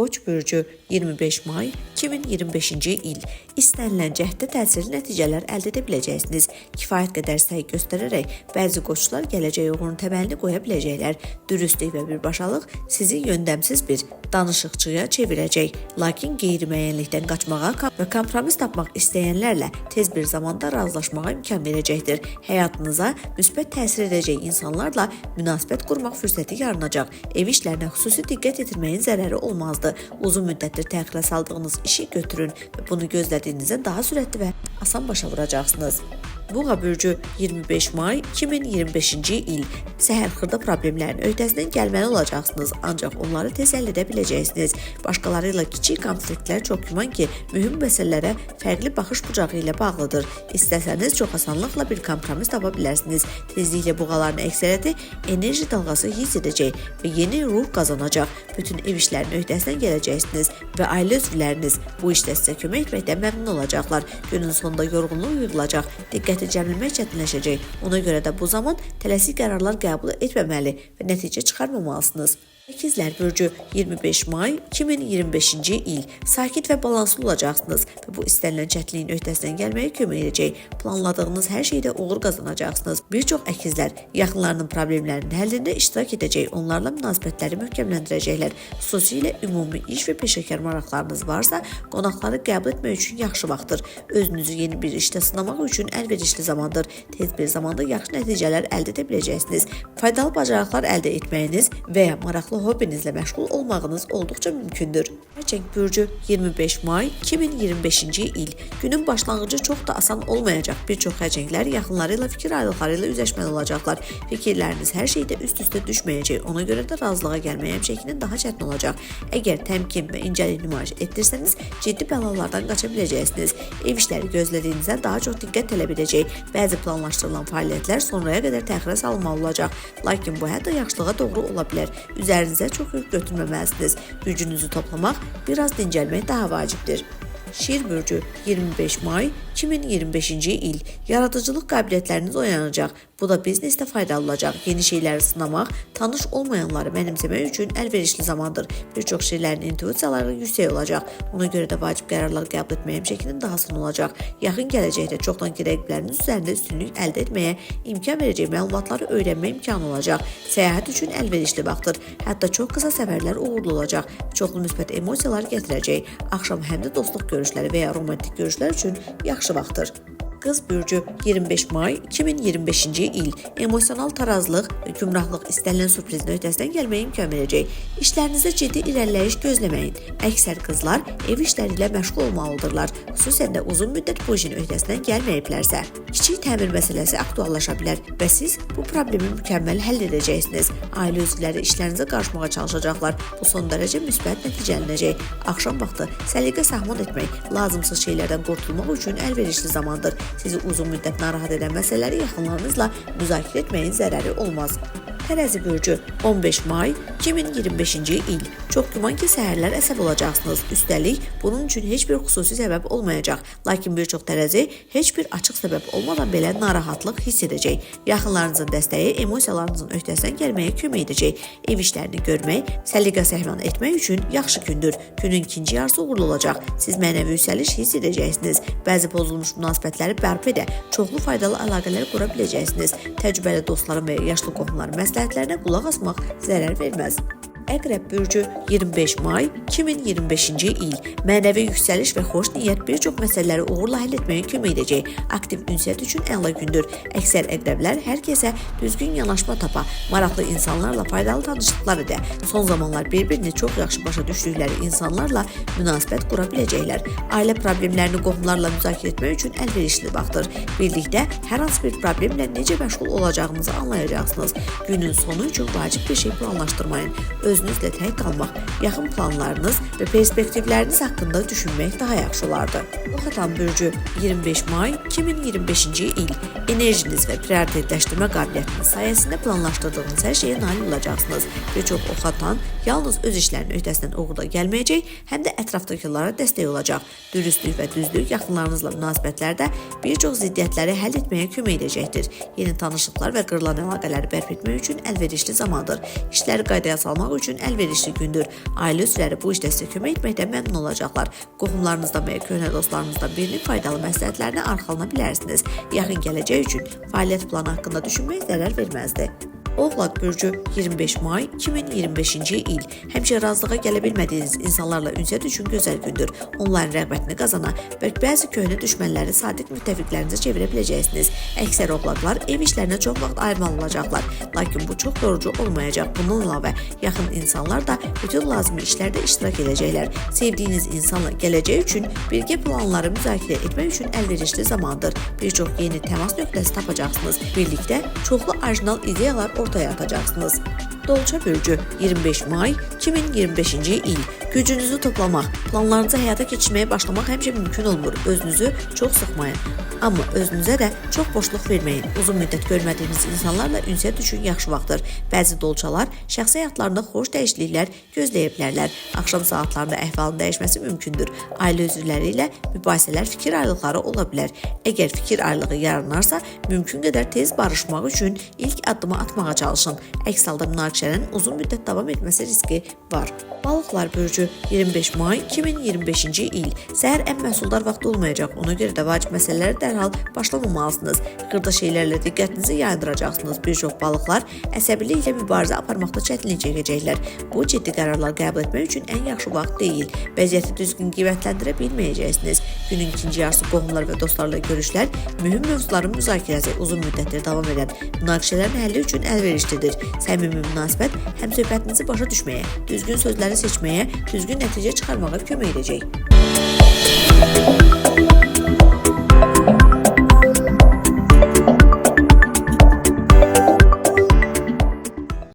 Qoç bürcü 25 may 2025-ci il istənilən cəhddə təsirli nəticələr əldə edə biləcəksiniz. Kifayət qədər səy göstərərək bəzi qoçlar gələcək uğurun təməlini qoya biləcəklər. Dürüstlük və birbaşalıq sizi yöndəmsiz bir danışıqçıya çevirəcək. Lakin qeyri-müəyyənlikdən qaçmağa və kompromis tapmaq istəyənlərlə tez bir zamanda razılaşmağa imkan verəcəkdir. Həyatınıza müsbət təsir edəcək insanlarla münasibət qurmaq fürsəti yaranacaq. Ev işlərinə xüsusi diqqət yetirməyin zərəri olmazdı. Uzun müddətdir təxirə saldığınız işi götürün və bunu gözlədiyinizdən daha sürətli və asan başa vuracaqsınız. Buğa bürcü 25 may 2025-ci il səhər xırda problemlərin öhdəsindən gəlməli olacaqsınız, ancaq onları tez həll edə biləcəksiniz. Başqaları ilə kiçik konfliktlər çox güman ki, mühüm məsələlərə fərqli baxış bucağı ilə bağlıdır. İstəsəniz çox asanlıqla bir kompromis tapa bilərsiniz. Tezliklə buğaların əksəriyyəti enerji dalğası hiss edəcək və yeni ruh qazanacaq. Bütün ev işlərinin öhdəsindən gələcəksiniz və ailə üzvləriniz bu işdə sizə kömək etməkdən məmnun olacaqlar. Günün sonunda yorğunluq yığılacaq, diqqəti cəmləmək çətinləşəcək. Ona görə də bu zaman tələsik qərarlar qəbul etməməli və nəticə çıxarmamalısınız. İkizlər bürcü 25 may 2025-ci il sakit və balanslı olacaqsınız və bu istənilən çətinliyin öhdəsindən gəlməyə kömək edəcək. Planladığınız hər şeydə uğur qazanacaqsınız. Bir çox əkizlər yaxınlarının problemlərinin həllində iştirak edəcək, onlarla münasibətləri möhkəmləndirəcəklər. Xüsusilə ümumi iş və peşəkar maraqlarınız varsa, qonaqları qəbul etmək üçün yaxşı vaxtdır. Özünüzü yeni bir işdə sınamaq üçün əlverişli zamandır. Tez bir zamanda yaxşı nəticələr əldə edə biləcəksiniz. Faydalı bacarıqlar əldə etməyiniz və ya maraqlı hobbinizlə məşğul olmağınız olduqca mümkündür. Xərçəng bürcü 25 may 2025-ci il günün başlanğıcı çox da asan olmayacaq. Bir çox xərçənglər yaxınları ilə fikir ayrılıqları ilə üzləşməli olacaqlar. Fikirləriniz hər şeydə üst-üstə düşməyəcək. Ona görə də razılığa gəlmək həmişəkindən daha çətin olacaq. Əgər təmkin və incəlik nümayiş etdirsəniz, ciddi bəlalardan qaça biləcəksiniz. Ev işləri gözlədiyinizdən daha çox diqqət tələb edəcək. Bəzi planlaşdırılan fəaliyyətlər sonraya qədər təxirə salınmalı olacaq. Lakin bu hətta yaxşılığa doğru ola bilər. Üzərinizə çox yük götürməməlisiniz. Gücünüzü toplamaq, biraz dincəlmək daha vacibdir. Şir bürcü 25 may 2025-ci il yaradıcılıq qabiliyyətləriniz oyanacaq. Bu da biznesdə faydalı olacaq. Yeni şeyləri sınamaq, tanış olmayanları mənimsəmək üçün əlverişli zamandır. Bir çox şeylərin intuisiyaları yüksək olacaq. Ona görə də vacib qərarlar qəbul etmək həmişəkindən daha asan olacaq. Yaxın gələcəkdə çoxdankı rəqibləriniz üzərində üstünlük əldə etməyə imkan verəcək məlumatları öyrənmə imkanı olacaq. Səyahət üçün əlverişli vaxtdır. Hətta çox qısa səfərlər uğurlu olacaq. Çoxlu müsbət emosiyalar gətirəcək. Axşam həm də dostluq görüşləri və ya romantik görüşlər üçün yaxşı vaxtdır. Qız bürcü 25 may 2025-ci il emosional tarazlıq və gümrahlıq istənilən sürprizin öhdəsindən gəlməyə imkan verəcək. İşlərinizdə ciddi irəliləyiş gözləməyin. Əksər qızlar ev işləri ilə məşğul olmalıdırlar. Xüsusən də uzun müddət bu işin öhdəsindən gəlməyiblərsə. Kiçik təmir məsələsi aktuallaşa bilər və siz bu problemi mükəmməl həll edəcəksiniz. Ailə üzvləri işlərinizə qarışmağa çalışacaqlar. Bu son dərəcə müsbət nəticələnəcək. Axşam vaxtı səliqə sahman etmək, lazımsız şeylərdən qurtulmaq üçün əlverişli zamandır. Sizi uzun müddət narahat edən məsələləri yaxınlarınızla müzakirə etməyin zərəri olmaz. Tərəzi bürcü 15 may 2025-ci il. Çox güman ki, səhərlər əsəb olacaqsınız. Üstəlik, bunun üçün heç bir xüsusi səbəb olmayacaq. Lakin bir çox tərəzi heç bir açıq səbəb olmadan belə narahatlıq hiss edəcək. Yaxınlarınızın dəstəyi emosiyalarınızın öhdəsindən gəlməyə kömək edəcək. Ev işlərini görmək, səliqə səhman etmək üçün yaxşı gündür. Günün ikinci yarısı uğurlu olacaq. Siz mənəvi yüksəliş hiss edəcəksiniz. Bəzi pozulmuş münasibətləri bərpa edə, çoxlu faydalı əlaqələr qura biləcəksiniz. Təcrübəli dostların və yaşlı qohumların məsləhətlərinə qulaq asmaq zərər verməz. Əqrəb bürcü 25 may 2025-ci il mənəvi yüksəliş və xoş niyyət bir çox məsələləri uğurla həll etməyə kömək edəcək. Aktiv ünsiyyət üçün əla gündür. Əksər əqrəblər hər kəsə düzgün yanaşma tapa, maraqlı insanlarla faydalı tanışlıqlar edə, son zamanlar bir-birini çox yaxşı başa düşdükləri insanlarla münasibət qura biləcəklər. Ailə problemlərini qohumlarla müzakirə etmək üçün əlverişli vaxtdır. Birlikdə hər hansı bir problemlə necə məşğul olacağınızı anlayacaqsınız. Günün sonu üçün vacib bir şey planlaşdırmayın. Özünüzlə tək qalmaq, yaxın planlarınız və perspektivləriniz haqqında düşünmək daha yaxşı olardı. Oxatan bürcü 25 may 2025-ci il enerjiniz və prioritetləşdirmə qabiliyyətiniz sayəsində planlaşdırdığınız hər şeyə nail olacaqsınız. Bir çox oxatan yalnız öz işlərinin öhdəsindən uğurla gəlməyəcək, həm də ətrafdakılara dəstək olacaq. Dürüstlük və düzlük yaxınlarınızla münasibətlərdə bir çox ziddiyyətləri həll etməyə kömək edəcəkdir. Yeni tanışlıqlar və qırılan əlaqələri bərpa etmək üçün əlverişli zamandır. İşləri qaydaya salmaq üçün əlverişli gündür. Ailə üzvləri bu işdə sizə kömək etməkdən məmnun olacaqlar. Qohumlarınızdan və ya köhnə dostlarınızdan birinin faydalı məsləhətlərinə arxalana bilərsiniz. Yaxın gələcək üçün fəaliyyət planı haqqında düşünmək zərər verməzdi. Oğlaq bürcü 25 may 2025-ci il. Həmişə razılığa gələ bilmədiyiniz insanlarla ünsiyyət üçün gözəl gündür. Onların rəğbətini qazana və bəzi köhnə düşmənləri sadiq müttəfiqlərinizə çevirə biləcəksiniz. Əksər oğlaqlar ev işlərinə çox vaxt ayırmalı olacaqlar. Lakin bu çox yorucu olmayacaq. Bundan əlavə, yaxın insanlar da bütün lazımi işlərdə iştirak edəcəklər. Sevdiyiniz insanla gələcək üçün birgə planları müzakirə etmək üçün əlverişli zamandır. Bir çox yeni təmas nöqtəsi tapacaqsınız. Birlikdə çoxlu orijinal ideyalar ortaya atacaqsınız. Dolça bürcü 25 may 2025-ci il. Gücünüzü toplamaq, planlarınızı həyata keçirməyə başlamaq həmişə mümkün olmur. Özünüzü çox sıxmayın. Amma özünüzə də çox boşluq verməyin. Uzun müddət görmədiyiniz insanlarla ünsiyyət üçün yaxşı vaxtdır. Bəzi dolçalar şəxsi həyatlarında xoş dəyişikliklər gözləyə bilərlər. Axşam saatlarında əhvalın dəyişməsi mümkündür. Ailə üzvləri ilə mübahisələr, fikir ayrılıqları ola bilər. Əgər fikir ayrılığı yaranarsa, mümkün qədər tez barışmaq üçün ilk addımı atmağa çalışın. Əks halda münaqişənin uzun müddət davam etməsi riski var. Balıqlar bürcü 25 may 2025-ci il. Səhər ən məhsuldar vaxt olmayacaq. Ona görə də vacib məsələlərə dərhal başlamamalısınız. Xırda şeylərlə diqqətinizi yayındıracaqsınız. Bir çox balıqlar əsəbiliklə mübarizə aparmaqda çətinlik çəkəcəklər. Bu ciddi qərarlar qəbul etmək üçün ən yaxşı vaxt deyil. Vəziyyəti düzgün qiymətləndirə bilməyəcəksiniz. Günün ikinci yarısı qohumlar və dostlarla görüşlər, mühüm mövzuların müzakirəsi uzun müddətdir davam edən münaqişələrin həlli üçün əlverişlidir. Səmimi münasibət həmsöhbətinizi başa düşməyə, düzgün sözləri seçməyə, düzgün nəticə çıxarmağa kömək edəcək.